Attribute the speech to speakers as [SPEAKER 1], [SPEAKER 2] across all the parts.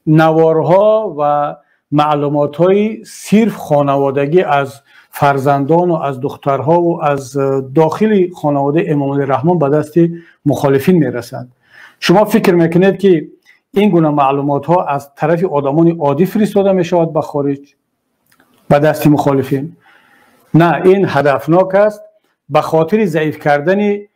[SPEAKER 1] Наворҳо ва маълумотҳои сирф хонаводагӣ аз фарзандону аз духтарҳову аз дохили хонаводаи Эмомалӣ Раҳмон ба дасти мухолифин мерасад. Шумо фикр мекунед, ки ин гуна маълумотҳо аз тарафи одамони оддӣ фиристода мешавад ба хориҷ, ба дасти мухолифин? На, ин ҳадафнок аст ба хотири заиф кардани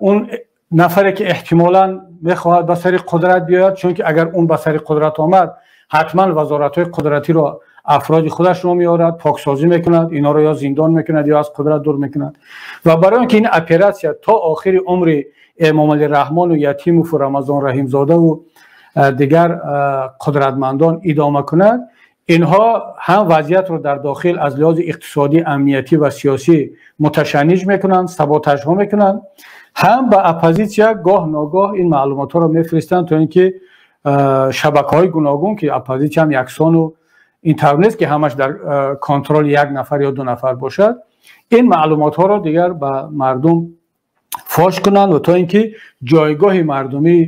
[SPEAKER 1] он нафаре, ки эҳтимолан мехоҳад ба сари қудрат биёяд, чунки агар он ба сари қудрат омад, ҳатман вазоратҳои қудратиро афроди худашро меорад, поксозӣ мекунад инҳоро, ё зиндон мекунад, ё аз қудрат дур мекунад. Ва барои он ки ин оператсия то охири умри Эмомалӣ Раҳмону Ятимову Рамазон Раҳимзодаву дигар қудратмандон идома кунад, инҳо ҳам вазъиятро дар дохил аз лиҳози иқтисодӣ, амниятӣ ва сиёсӣ муташанниҷ мекунанд, саботажҳо мекунанд, ҳам ба оппозитсия гоҳ ногоҳ ин маълумотҳоро мефиристанд, то ин ки шабакаҳои гуногун, ки оппозитсия ҳам яксону ин тавр нест, ки ҳамаш дар контроли як нафар ё ду нафар бошад, ин маълумотҳоро дигар ба мардум фош кунанд ва то ин ки ҷойгоҳи мардумӣ,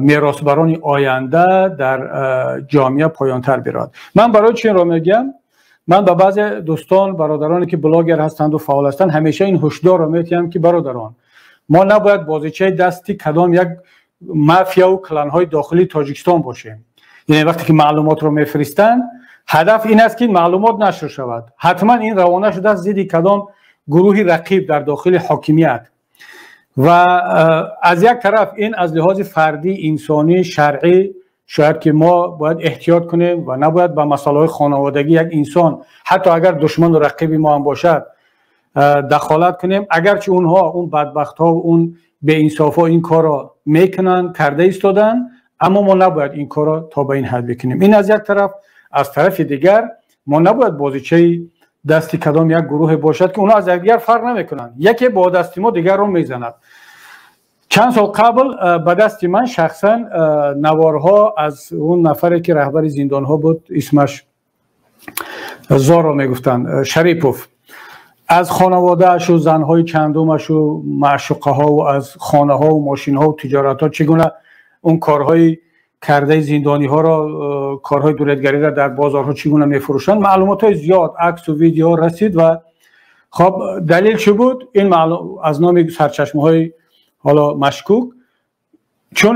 [SPEAKER 1] меросбарони оянда дар ҷомеа поёнтар биравад. Ман барои чи инро мегӯям? Ман ба баъзе дӯстон, бародароне, ки блогер ҳастанду фаъол ҳастанд, ҳамеша ин ҳушдорро метиҳам, ки бародарон, мо набояд бозичаи дасти кадом як мафияву кланҳои дохилии Тоҷикистон бошем. Яъне вақте ки маълумотро мефиристанд, ҳадаф ин аст, ки маълумот нашр шавад. Ҳатман ин равона шудааст зидди кадом гурӯҳи рақиб дар дохили ҳокимият. Ва аз як тараф ин аз лиҳози фардӣ, инсонӣ, шаръӣ шояд ки мо бояд эҳтиёт кунем ва набояд ба масъалаҳои хонаводагӣ як инсон, ҳатто агар душману рақиби мо ҳам бошад, дахолат кунем, агарчи онҳо, он бадбахтҳо, он беинсофҳо ин корро мекунанд, карда истоданд, аммо мо набояд ин корро то ба ин ҳад бикунем. Ин аз як тараф. Аз тарафи дигар, мо набояд бозичаи дасти кадом як гурӯҳе бошад, ки онҳо аз якдигар фарқ намекунанд, яке бо дасти мо дигарро мезанад. Чанд сол қабл ба дасти ман шахсан наворҳо аз он нафаре, ки раҳбари зиндонҳо буд, исмаш Зоро мегуфтанд, Шарипов, аз хонаводаашу занҳои чандумашу маъшуқаҳову аз хонаҳову мошинҳову тиҷоратҳо, чӣ гуна он корҳои кардаи зиндониҳоро, корҳои дуредгариро дар бозорҳо чӣ гуна мефурӯшанд, маълумотҳои зиёд, аксу видео расид. Ва хоб, далел чӣ буд? Ин аз номи сарчашмаҳои ҳоло машкук, чун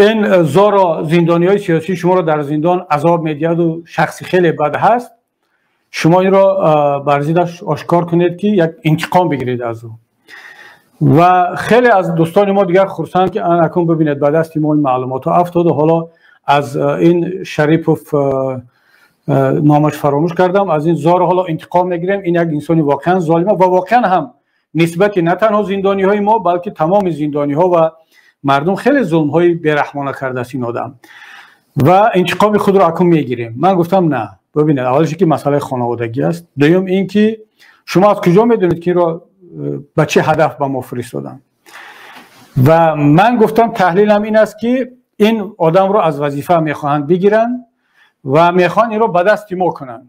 [SPEAKER 1] ин Зоро зиндониҳои сиёсии шуморо дар зиндон азоб медиҳаду шахси хеле бад ҳаст, шумо инро бар зиддаш ошкор кунед, ки як интиқом бигиред аз ӯ. Ва хеле аз дӯстони мо дигар хурсанд, ки акун бибинед, ба дасти мо ин маълумотҳо афтоду ҳоло аз ин Шарипов, номаш фаромӯш кардам, аз ин Зоро ҳоло интиқом мегирем, ин як инсони воқеан золима. Ва воқеан ҳам нисбати на танҳо зиндониҳои мо, балки тамоми зиндониҳо ва мардум хеле зулмҳои бераҳмона кардааст ин одам ва интиқоми худро акун мегирем. Ман гуфтам: на, бибинед, аввалиш ки масъалаи хонаводагӣ аст, дуюм ин ки шумо аз куҷо медонед, ки инро ба чӣ ҳадаф ба мо фиристоданд? Ва ман гуфтам, таҳлилам ин аст, ки ин одамро аз вазифа мехоҳанд бигиранд ва мехоҳанд инро ба дасти мо кунанд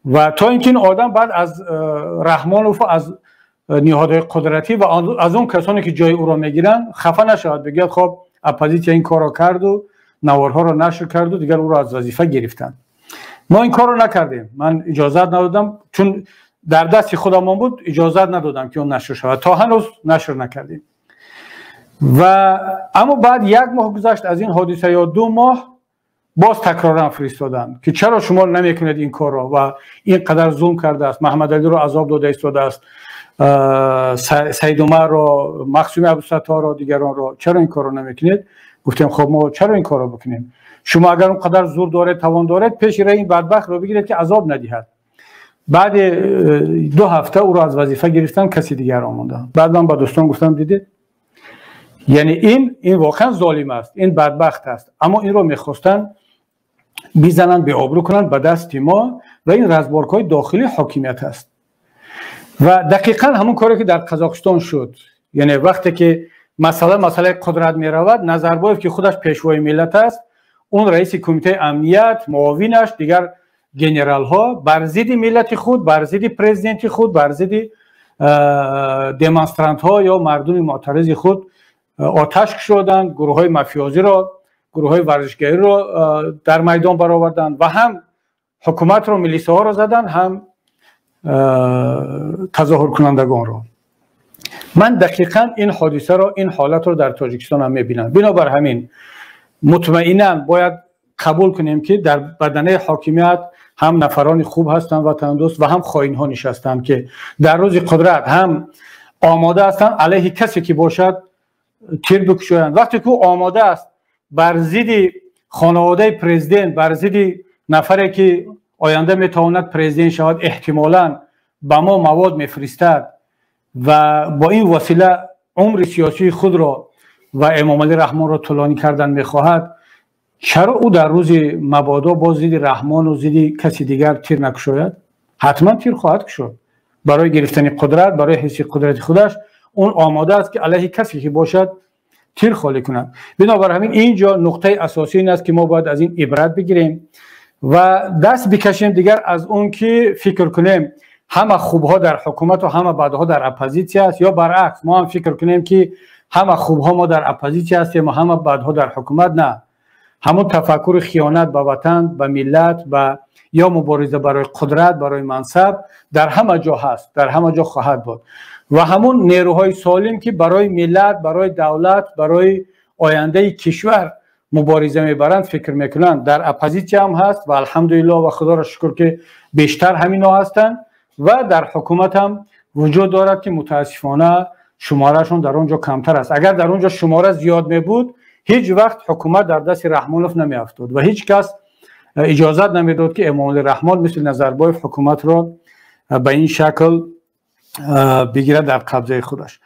[SPEAKER 1] ва то ин ки ин одам баъд аз Раҳмонов, аз ниҳодҳои қудратӣ ва аз он касоне, ки ҷои ӯро мегиранд, хафа нашавад, бигӯяд: хоб, оппозитсия ин корро карду наворҳоро нашр карду дигар ӯро аз вазифа гирифтанд. Мо ин корро накардем. Ман иҷозат надодам, чун дар дасти худамон буд, иҷозат надодам, ки он нашр шавад, то ҳанӯз нашр накардем. Ва аммо баъд як моҳ гузашт аз ин ҳодиса ё 2 моҳ, боз такроран фиристоданд, ки чаро шумо намекунед ин корро ва ин қадар зулм кардааст, Маҳаммадалиро азоб дода истодааст, Саидумарро, Мақсуми Абдусатторро, дигаронро, чаро ин корро намекунед? Гуфтем: хоб, мо чаро ин корро бикунем? Шумо агар он қадар зур доред, тавон доред, пеши раи ин бадбахтро бигиред, ки азоб надиҳад. Баъди 2 ҳафта ӯро аз вазифа гирифтан, каси дигар омонда. Баъд ман ба дӯстон гуфтам: дидед, яъне ин воқеан золим аст, ин бадбахт аст, аммо инро мехостанд бизананд, беобрӯ кунанд ба дасти мо ва ин разборкаҳои дохилии ҳокимият аст. Ва дақиқан ҳамон коре, ки дар Қазоқистон шуд, яъне вақте ки масъала масъалаи қудрат меравад, Назарбоев, ки худаш пешвои миллат аст, он раиси кумитаи амният, муовинаш, дигар генералҳо бар зидди миллати худ, бар зидди президенти худ, бар зидди демонстрантҳо ё мардуми муътаризи худ оташ кушоданд, гурӯҳҳои мафиёзиро гурӯҳҳои варзишгариро дар майдон бароварданд ва ҳам ҳукуматро, милисаҳоро заданд, ҳам тазоҳуркунандагонро. Ман дақиқан ин ҳодисаро, ин ҳолатро дар Тоҷикистон ҳам мебинам. Бинобар ҳамин мутмаинан бояд қабул кунем, ки дар баданаи ҳокимият ҳам нафарони хуб ҳастанд, ватандӯст, ва ҳам хоинҳо нишастанд, ки дар рӯзи қудрат ҳам омода ҳастанд алайҳи касе ки бошад тир бикушоянд. Вақте ки ӯ омода аст бар зидди хонаводаи президент, бар зидди нафаре ки оянда метавонад президент шавад, эҳтимолан ба мо мавод мефиристад ва бо ин восила умри сиёсии худро ва Эмомалӣ Раҳмонро тӯлонӣ кардан мехоҳад, чаро ӯ дар рӯзи мабодо боз зидди Раҳмону зидди каси дигар тир накушояд? Ҳатман тир хоҳад кушод. Барои гирифтани қудрат, барои ҳисси қудрати худаш он омода аст, ки алайҳи касе ки бошад тир холӣ кунад. Бинобар ҳамин ин ҷо нуқтаи асосӣ ин аст, ки мо бояд аз ин ибрат бигирем ва даст бикашем дигар аз он ки фикр кунем, ҳама хубҳо дар ҳукумату ҳама бадҳо дар оппозитсия аст, ё баръакс, мо ҳам фикр кунем, ки ҳама хубҳо мо дар оппозитсия ҳастем ва ҳама бадҳо дар ҳукумат. На, ҳамон тафаккури хиёнат ба ватан, ба миллат, ба ё мубориза барои қудрат, барои мансаб дар ҳама ҷо ҳаст, дар ҳама ҷо хоҳад буд. Ва ҳамон нерӯҳои солим, ки барои миллат, барои давлат, барои ояндаи кишвар мубориза мебаранд, фикр мекунанд, дар оппозитсия ҳам ҳаст ва алҳамдулиллоҳ ва худоро шукр, ки бештар ҳамино ҳастанд, ва дар ҳукумат ҳам вуҷуд дорад, ки мутаассифона шумораашон дар он ҷо камтар аст. Агар дар он ҷо шумора зиёд мебуд, ҳеҷ вақт ҳукумат дар дасти Раҳмонов намеафтод ва ҳеҷ кас иҷозат намедод, ки Эмомалӣ Раҳмон мисли Назарбоев ҳукуматро ба ин шакл бигирад дар қабзаи худаш.